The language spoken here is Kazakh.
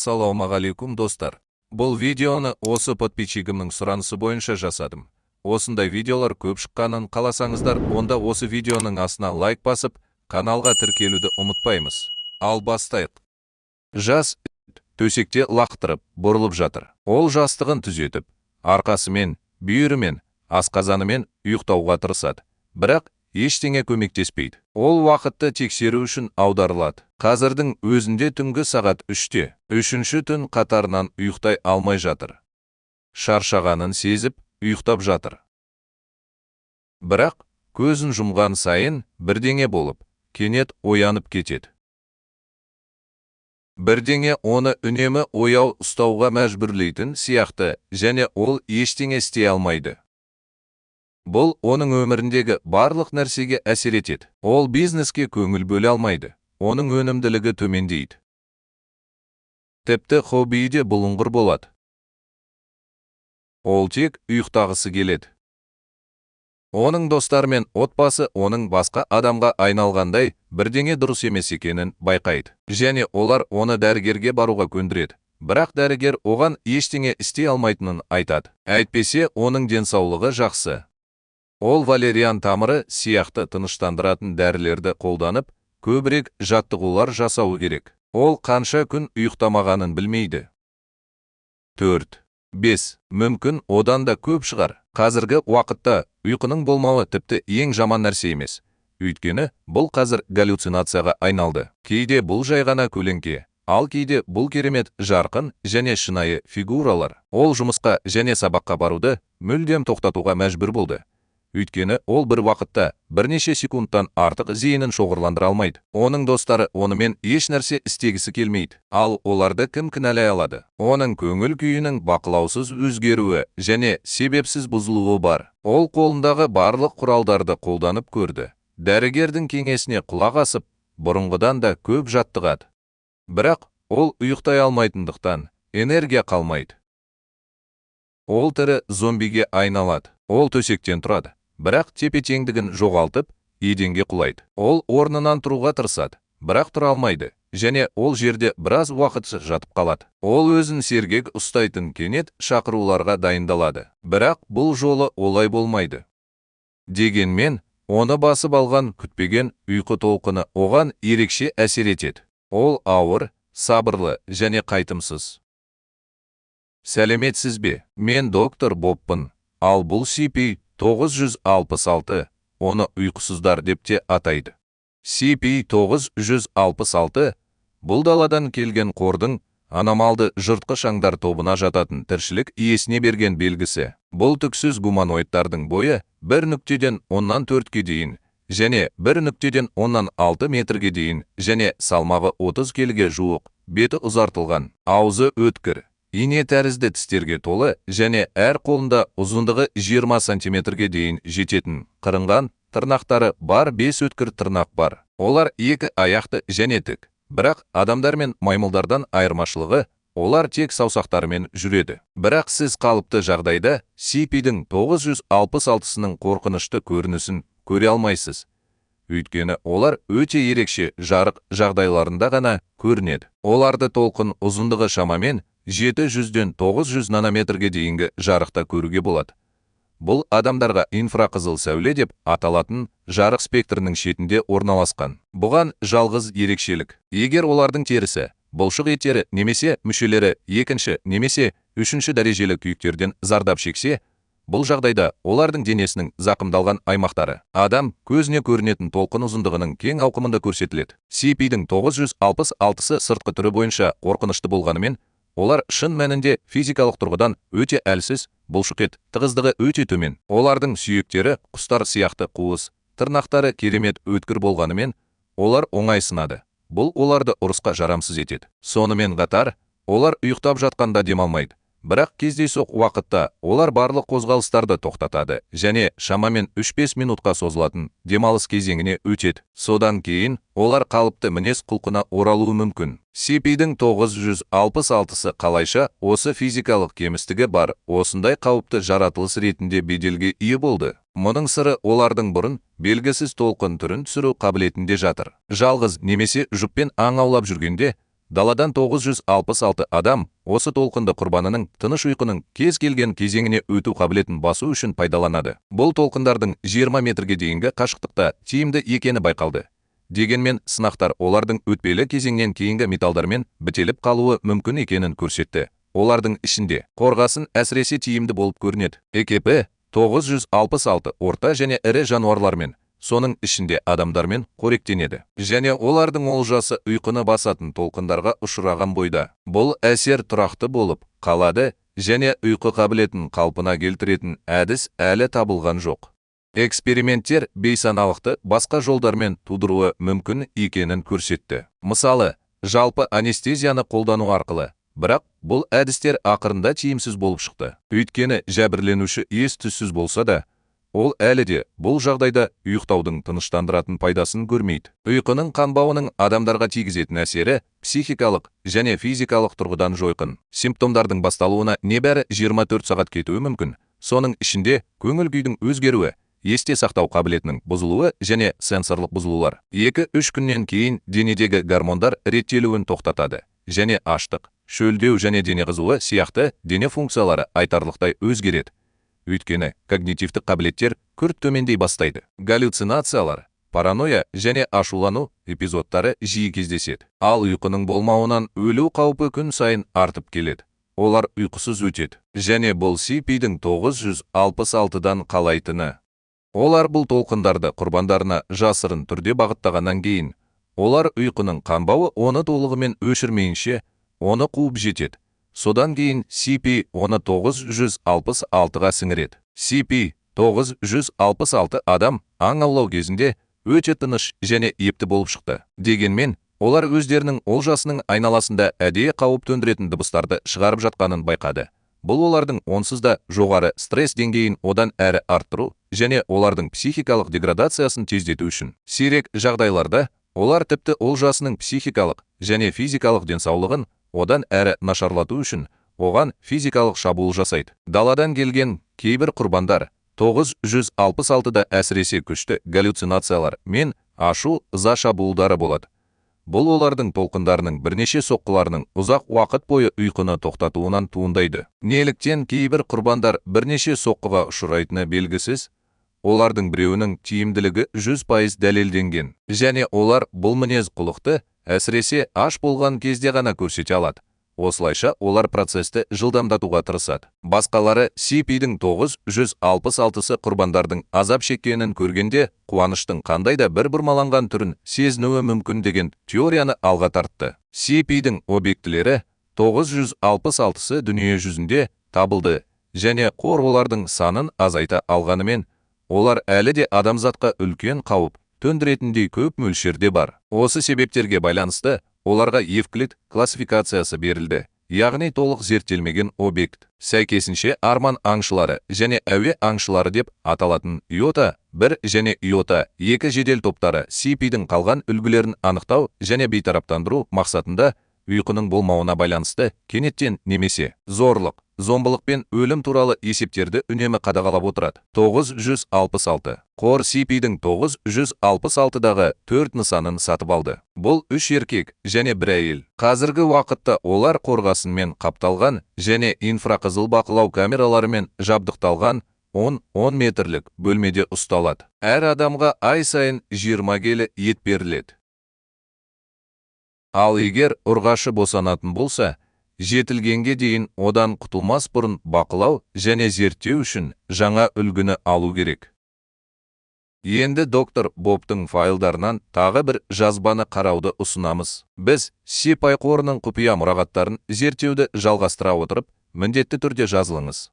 Ассалаумағалейкум, достар! Бұл видеоны осы подписчигімнің сұранысы бойынша жасадым. Осындай видеолар көп шыққанын қаласаңыздар, онда осы видеоның астына лайк басып, каналға тіркелуді ұмытпаймыз. Ал бастайық. Жас төсекте лақтырып, бұрылып жатыр. Ол жастығын түзетіп, арқасымен, бүйірімен, асқазанымен ұйықтауға тырысады. Бірақ ештеңе көмектеспейді. Ол уақытты тексеру үшін аударылады. Қазірдің өзінде түнгі сағат 3-те, үшінші түн қатарынан ұйықтай алмай жатыр. Шаршағанын сезіп, ұйықтап жатыр. Бірақ көзін жұмған сайын бірдеңе болып, кенет оянып кетеді. Бірдеңе оны үнемі ояу ұстауға мәжбүрлейтін сияқты және ол ештеңе істей алмайды. Бұл оның өміріндегі барлық нәрсеге әсер етеді. Ол бизнеске көңіл бөле алмайды. Оның өнімділігі төмендейді. Тіпті хоббиі де бұлыңғыр болады. Ол тек ұйықтағысы келеді. Оның достары мен отбасы оның басқа адамға айналғандай бірдеңе дұрыс емес екенін байқайды. Және олар оны дәрігерге баруға көндіреді. Бірақ дәрігер оған ештеңе істей алмайтынын айтады. Әйтпесе, оның денсаулығы жақсы. Ол валериан тамыры сияқты тыныштандыратын дәрілерді қолданып, көбірек жаттығулар жасауы керек. Ол қанша күн ұйықтамағанын білмейді. 4, 5, мүмкін, одан да көп шығар. Қазіргі уақытта ұйқының болмауы тіпті ең жаман нәрсе емес. Өйткені бұл қазір галлюцинацияға айналды. Кейде бұл жай ғана көлеңке, ал кейде бұл керемет жарқын және шынайы фигуралар. Ол жұмысқа және сабаққа баруды мүлдем тоқтатуға мәжбүр болды. Өйткені ол бір уақытта бірнеше секундтан артық зейінін шоғырландыра алмайды. Оның достары онымен еш нәрсе істегісі келмейді. Ал оларды кім кінәлай алады? Оның көңіл күйінің бақылаусыз өзгеруі және себепсіз бұзылуы бар. Ол қолындағы барлық құралдарды қолданып көрді. Дәрігердің кеңесіне құлақ асып, бұрынғыдан да көп жаттығады. Бірақ ол ұйықтай алмайтындықтан энергия қалмайды. Ол тірі зомбиге айналады. Ол төсектен тұрады, бірақ тепе-теңдігін жоғалтып, еденге құлайды. Ол орнынан тұруға тырысады, бірақ тұра алмайды және ол жерде біраз уақыт жатып қалады. Ол өзін сергек ұстайтын кенет шақыруларға дайындалады. Бірақ бұл жолы олай болмайды. Дегенмен, оны басып алған күтпеген ұйқы толқыны оған ерекше әсер етеді. Ол ауыр, сабырлы және қайтымсыз. Сәлеметсіз бе? Мен доктор Бобпын. Ал бұл CP 966, оны ұйқысыздар деп те атайды. CP 966 бұл даладан келген қордың аномалды жыртқыш аңдар тобына жататын тіршілік иесіне берген белгісі. Бұл түксіз гуманоидтардың бойы 1,4-ке дейін және 1,6 метрге дейін және салмағы 30 келіге жуық, беті ұзартылған, аузы өткір, ине тәрізді тістерге толы және әр қолында ұзындығы 20 сантиметрге дейін жететін қырынған тырнақтары бар 5 өткір тырнақ бар. Олар екі аяқты және тік. Бірақ адамдар мен маймылдардан айырмашылығы, олар тек саусақтарымен жүреді. Бірақ сіз қалыпты жағдайда CP-дің 966-сының қорқынышты көрінісін көре алмайсыз. Өйткені олар өте ерекше жарық жағдайларында ғана көрінеді. Оларды толқын ұзындығы шамамен 700-ден 900 нанометрге дейінгі жарықта көруге болады. Бұл адамдарға инфрақызыл сәуле деп аталатын жарық спектрінің шетінде орналасқан. Бұған жалғыз ерекшелік. Егер олардың терісі, бұлшық еттері немесе мүшелері екінші немесе үшінші дәрежелі күйіктерден зардап шексе, бұл жағдайда олардың денесінің зақымдалған аймақтары адам көзіне көрінетін толқын ұзындығының кең ауқымында көрсетіледі. CP-дің 966-сы сыртқы түрі бойынша қорқынышты болғанымен, олар шын мәнінде физикалық тұрғыдан өте әлсіз, бұлшықет тығыздығы өте төмен. Олардың сүйектері құстар сияқты қуыс, тырнақтары керемет өткір болғанымен, олар оңай сынады. Бұл оларды ұрысқа жарамсыз етеді. Сонымен қатар, олар ұйықтап жатқанда демалмайды. Бірақ кездейсоқ уақытта олар барлық қозғалыстарды тоқтатады және шамамен 3-5 минутқа созылатын демалыс кезеңіне өтеді. Содан кейін олар қалыпты мінез құлқына оралуы мүмкін. CP-дің 966-сы қалайша осы физикалық кемістігі бар осындай қауіпті жаратылыс ретінде беделге ие болды? Мұның сыры олардың бұрын белгісіз толқын түрін түсіру қабілетінде жатыр. Жалғыз немесе жұппен аң аулап жүргенде Даладан 966 адам осы толқынды құрбанының тыныш ұйқының кез келген кезеңіне өту қабілетін басу үшін пайдаланады. Бұл толқындардың 20 метрге дейінгі қашықтықта тиімді екені байқалды. Дегенмен сынақтар олардың өтпелі кезеңнен кейінгі металдармен бітеліп қалуы мүмкін екенін көрсетті. Олардың ішінде қорғасын әсіресе тиімді болып көрінеді. ЭКП 966 орта және ірі жануарлармен, соның ішінде адамдармен қоректенеді. Және олардың олжасы ұйқыны басатын толқындарға ұшыраған бойда. Бұл әсер тұрақты болып қалады және ұйқы қабілетін қалпына келтіретін әдіс әлі табылған жоқ. Эксперименттер бейсаналықты басқа жолдармен тудыруы мүмкін екенін көрсетті. Мысалы, жалпы анестезияны қолдану арқылы. Бірақ бұл әдістер ақырында тиімсіз болып шықты. Өйткені жәбірленуші ес-түссіз болса да, ол әлі де бұл жағдайда ұйықтаудың тыныштандыратын пайдасын көрмейді. Ұйқының қанбауының адамдарға тигізетін әсері психикалық және физикалық тұрғыдан жойқын. Симптомдардың басталуына небәрі 24 сағат кетуі мүмкін. Соның ішінде көңіл күйдің өзгеруі, есте сақтау қабілетінің бұзылуы және сенсорлық бұзылулар. 2-3 күннен кейін денедегі гормондар реттелуін тоқтатады және аштық, шөлдеу және дене қызуы сияқты дене функциялары айтарлықтай өзгереді. Өйткені когнитивтік қабілеттер күрт төмендей бастайды. Галлюцинациялар, паранойя және ашулану эпизодтары жиі кездеседі. Ал ұйқының болмауынан өлу қаупі күн сайын артып келеді. Олар ұйқысыз өтеді. Және бұл CP-дің 966-дан қалайтыны. Олар бұл толқындарды құрбандарына жасырын түрде бағыттағаннан кейін, олар ұйқының қанбауы оны толығымен өшірмейінше, оны қуып жетеді. Содан кейін CP оны 966-ға сіңіреді. CP 966 адам аң аулау кезінде өте тыныш және епті болып шықты. Дегенмен, олар өздерінің олжасының айналасында әдейі қауіп төндіретін дыбыстарды шығарып жатқанын байқады. Бұл олардың онсыз да жоғары стресс деңгейін одан әрі арттыру және олардың психикалық деградациясын тездету үшін. Сирек жағдайларда олар тіпті олжасының психикалық және физикалық денсаулығын одан әрі нашарлату үшін оған физикалық шабуыл жасайды. Даладан келген кейбір құрбандар 966-да әсіресе күшті галлюцинациялар мен ашу ыза шабуылдары болады. Бұл олардың толқындарының бірнеше соққыларының ұзақ уақыт бойы ұйқыны тоқтатуынан туындайды. Неліктен кейбір құрбандар бірнеше соққыға ұшырайтыны белгісіз, олардың біреуінің тиімділігі 100% дәлелденген. Және олар бұл мінез құлықты әсіресе аш болған кезде ғана көрсете алады. Осылайша олар процесті жылдамдатуға тырысады. Басқалары CP-дің 966-сы құрбандардың азап шеккенін көргенде қуаныштың қандай да бір бұрмаланған түрін сезінуі мүмкін деген теорияны алға тартты. CP-дің объектілері 966-сы дүние жүзінде табылды және қор олардың санын азайта алғанымен, олар әлі де адамзатқа үлкен қауіп төндіретіндей көп мөлшерде бар. Осы себептерге байланысты оларға Евклид классификациясы берілді, яғни толық зерттелмеген объект. Сәйкесінше арман аңшылары және әуе аңшылары деп аталатын Иота 1 және Иота 2 жедел топтары CP-дің қалған үлгілерін анықтау және бейтараптандыру мақсатында ұйқының болмауына байланысты кенеттен немесе зорлық, зомбылық пен өлім туралы есептерді үнемі қадағалап отырады. 966. Қор CP-дің 966-дағы 4 нысанын сатып алды. Бұл 3 еркек және 1 әйел. Қазіргі уақытта олар қорғасынмен қапталған және инфрақызыл бақылау камераларымен жабдықталған 10-10 метрлік бөлмеде ұсталады. Әр адамға ай сайын 20 келі ет беріледі. Ал егер ұрғашы босанатын болса, жетілгенге дейін одан құтылмас бұрын бақылау және зерттеу үшін жаңа үлгіні алу керек. Енді доктор Бобтың файлдарынан тағы бір жазбаны қарауды ұсынамыз. Біз CP қорының құпия мұрағаттарын зерттеуді жалғастыра отырып, міндетті түрде жазылыңыз.